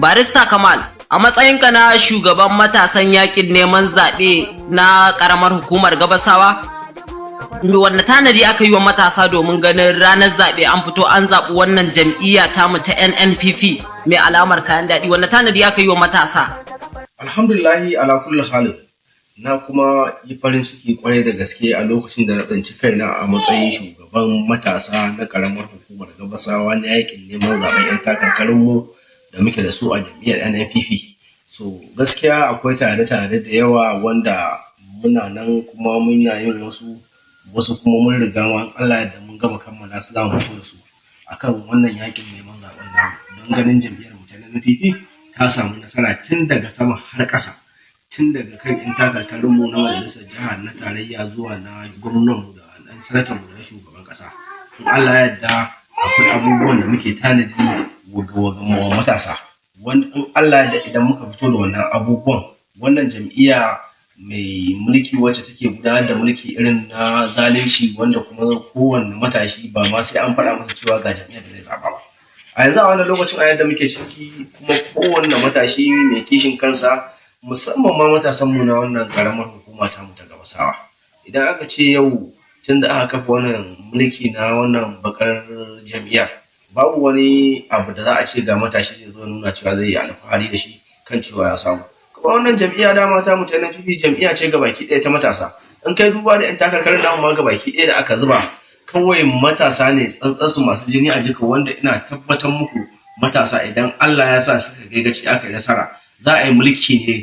Barista Kamal, a matsayinka na shugaban matasan yakin neman zaɓe na ƙaramar hukumar Gabasawa, wanne tanadi aka yi wa matasa domin ganin ranar zaɓe an fito an zaɓi wannan jam'iyya tamu ta NNPP mai alamar kayan daɗi? Wanne tanadi aka yi wa matasa? Alhamdulillahi ala kulli halin, na kuma yi farin ciki kwarai da gaske a lokacin da na tsinci kaina a matsayin shugaban matasa na karamar hukumar Gabasawa na yakin neman zaben 'yan takarkarinmu da muke da su a jam'iyyar NNPP. So gaskiya akwai tare-tare da yawa wanda muna nan kuma muna yin wasu, wasu kuma mun riga ma Allah da mun gama kammala su, za mu fito da su akan wannan yakin neman zaben namu, don ganin jam'iyyar mu ta NNPP ta samu nasara tun daga sama har ƙasa, tun daga kan 'yan takarkarinmu na majalisar jiha, na tarayya, zuwa na gwamnanmu da ɗan sanatanmu da na shugaban ƙasa. In Allah ya yarda, akwai abubuwan da muke tanadi wa matasa wanda in Allah ya yarda, idan muka fito da wannan abubuwan, wannan jam'iyya mai mulki wacce take gudanar da mulki irin na zalunci, wanda kuma kowanne matashi ba ma sai an faɗa masa cewa ga jam'iyyar da zai zaɓa ba. A yanzu, a wannan lokacin, a yadda muke ciki kuma, kowanne matashi mai kishin kansa, musamman ma matasanmu na wannan karamar hukuma ta mu ta Gabasawa, idan aka ce yau tun da aka kafa wannan mulki na wannan bakar jam'iyyar, babu wani abu da za a ce ga matashi zai zo nuna cewa zai yi alfahari da shi kan cewa ya samu. Kuma wannan jam'iyya dama ta mu ta NNPP jam'iyya ce gabaki ɗaya ta matasa. In kai duba da 'yan takarkarin namu ma gabaki ɗaya da aka zuba, kawai matasa ne tsantsansu masu jini a jika, wanda ina tabbatar muku matasa idan Allah ya sa suka kai gaci aka yi nasara, za a yi mulki ne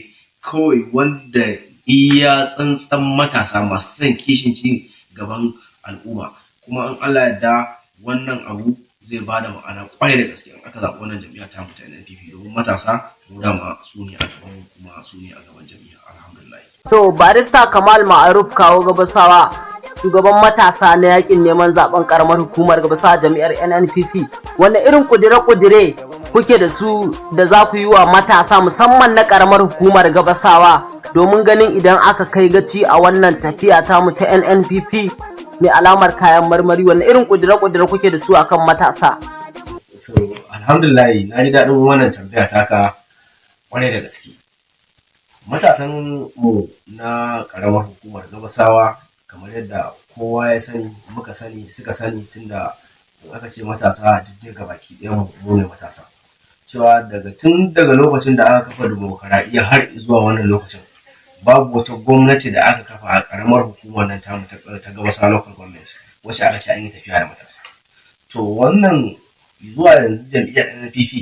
kawai wanda iya tsantsan matasa masu son kishin ci gaban al'umma. Kuma in Allah ya yarda, wannan abu zai ba da ma'ana kwarai da gaske in aka zaɓi wannan jam'iyya ta mu ta NNPP, domin matasa mu dama su ne a gaban, kuma su ne a gaban jam'iyya, alhamdulillah. To, Barista Kamal Ma'aruf Kawo Gabasawa, shugaban matasa na yakin neman zaben karamar hukumar Gabasawa, jam'iyyar NNPP, wanne irin kudire-kudire kuke da su da za ku yi wa matasa, musamman na karamar hukumar Gabasawa, domin ganin idan aka kai gaci a wannan tafiya tamu ta NNPP mai alamar kayan marmari? Wanne irin kudire-kudire kuke da su akan matasa? So alhamdulillah, na ji daɗin wannan tambaya taka kwarai da gaske. Matasan mu na karamar hukumar Gabasawa, kamar yadda kowa ya sani, muka sani, suka sani, tunda in aka ce matasa duk dai gabaki ɗayan mu ne matasa, cewa daga tun daga lokacin da aka kafa dimokuraɗiyya har zuwa wannan lokacin, babu wata gwamnati da aka kafa a karamar hukumar nan tamu ta Gabasawa Local Government wacce aka ce an yi tafiya da matasa. To wannan zuwa yanzu jam'iyyar NNPP,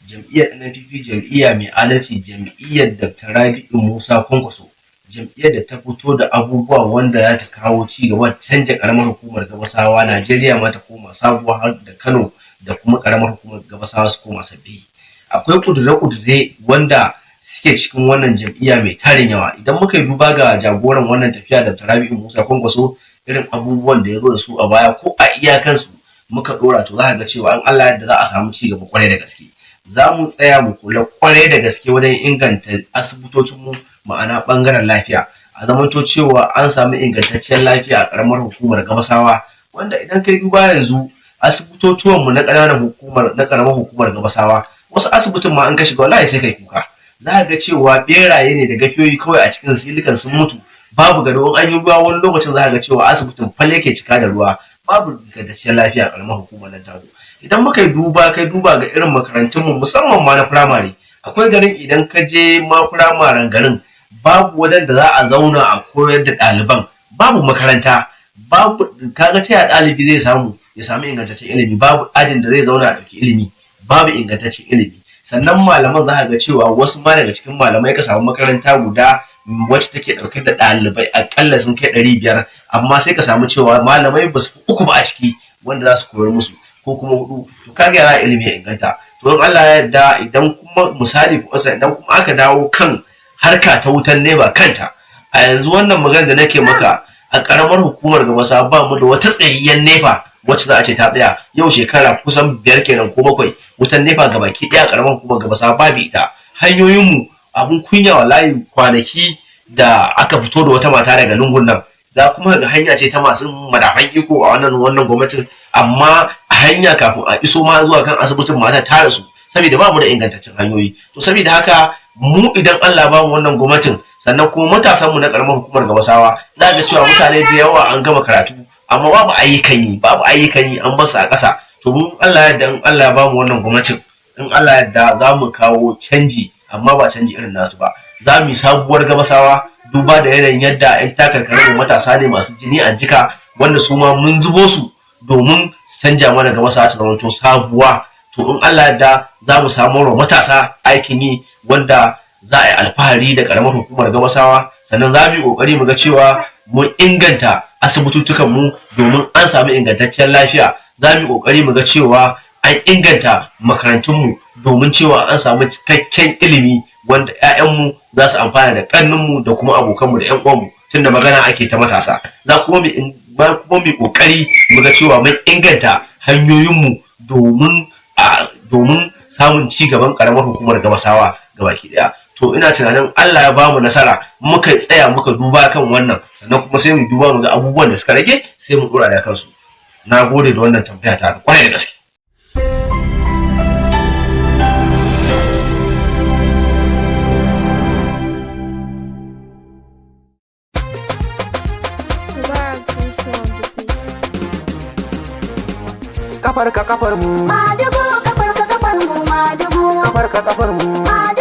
jam'iyyar NNPP, jam'iyya mai adalci, jam'iyyar Dr. Rabi'u Musa Kwankwaso, jam'iyyar da ta fito da abubuwa wanda za ta kawo ci gaba, canja karamar hukumar Gabasawa, Najeriya ma ta koma sabuwa, har da Kano da kuma karamar hukumar Gabasawa su koma sabbi. Akwai kudure-kudure wanda suke cikin wannan jam'iyya mai tarin yawa. Idan muka yi duba ga jagoran wannan tafiya, Dr. Rabi'u Musa Kwankwaso, irin abubuwan da ya zo da su a baya, ko a iyakansu muka dora, to za ka ga cewa in Allah yadda za a samu ci gaba kwarai da gaske. Za mu tsaya mu kula kwarai da gaske wajen inganta asibitocinmu, ma'ana bangaren lafiya, a zamanto cewa an samu ingantacciyar lafiya a karamar hukumar Gabasawa, wanda idan kai duba yanzu asibitotuwanmu na ƙananan hukumar, na karamar hukumar Gabasawa, wasu asibitin ma an ka shiga, wallahi sai kai kuka. Za ka ga cewa beraye ne da gafiyoyi kawai a cikin silikan, sun mutu, babu gado. In an yi ruwa, wani lokacin za ka ga cewa asibitin fal yake cika da ruwa, babu ingantacciyar lafiya a karamar hukumar nan tamu. Idan muka yi duba, kai duba ga irin makarantunmu, musamman ma na firamare, akwai garin idan ka je ma firamaren garin, babu wajen da za a zauna a koyar da ɗaliban, babu makaranta, babu. Kaga ta yaya ɗalibi zai samu ya samu ingantaccen ilimi? Babu ajin da zai zauna a ɗauki ilimi, babu ingantaccen ilimi. Sannan malaman, za ka ga cewa wasu ma daga cikin malamai, ka samu makaranta guda wacce take ɗauke da ɗalibai aƙalla sun kai 500, amma sai ka samu cewa malamai ba su fi uku ba a ciki wanda za su koyar musu, ko kuma hudu. To kaga ya ilimi ya inganta? To in Allah ya yarda, idan kuma misali, idan kuma aka dawo kan harka ta wutan NEPA kanta, a yanzu wannan magana da nake maka, a karamar hukumar Gabasa ba mu da wata tsayayyen NEPA wacce za a ce ta tsaya. Yau shekara kusan 5 kenan ko 7, wutan NEPA gabaki ɗaya a karamar hukumar Gabasa babu ita. Hanyoyinmu abun kunya wallahi. Kwanaki da aka fito da wata mata daga lungun nan, za kuma ga hanya ce ta masu madafan iko a wannan gwamnatin, amma a hanya kafin a iso ma zuwa kan asibitin, mata ta rasu saboda rashin ingantaccen lafiya. Saboda ba mu da ingantaccen hanyoyi. To saboda haka mu idan Allah ba mu wannan gwamnatin, sannan kuma matasan mu na karamar hukumar Gabasawa, za ga cewa mutane da yawa an gama karatu amma babu ayyukan yi, babu ayyukan yi, an basu a ƙasa. To mu Allah yadda, in Allah ya ba mu wannan gwamnatin, in Allah yadda za mu kawo canji, amma ba canji irin nasu ba. Za mu yi sabuwar Gabasawa, duba da yanayin yadda 'yan takarkarin matasa ne masu jini a jika, wanda su ma mun zubo su domin su canja mana Gabasawa ta zamanto sabuwa. To in Allah yadda za mu samar wa matasa aikin yi wanda za a yi alfahari da karamar hukumar Gabasawa. Sannan za mu yi kokari mu ga cewa mun inganta asibitotukan mu domin an samu ingantaccen lafiya. Za mu yi kokari mu ga cewa an inganta makarantunmu domin cewa an samu cikakken ilimi wanda 'ya'yanmu za su amfana da ƙanninmu da kuma abokanmu da 'yan uwanmu, tunda magana ake ta matasa. Za kuma mu kokari mu ga cewa mun inganta hanyoyinmu domin samun ci gaban karamar hukumar Gabasawa gabaki daya. To ina tunanin Allah ya bamu nasara muka tsaya muka duba kan wannan, sannan kuma sai mu duba mu ga abubuwan da suka rage, sai mu dora da kansu. Na gode da wannan tambaya ta kwarai da gaske. Mubarak Musa on the beat. Kafar ka kafar mu. Madugu, kafar ka kafar mu, madugu. Kafar ka kafar mu. Madugu.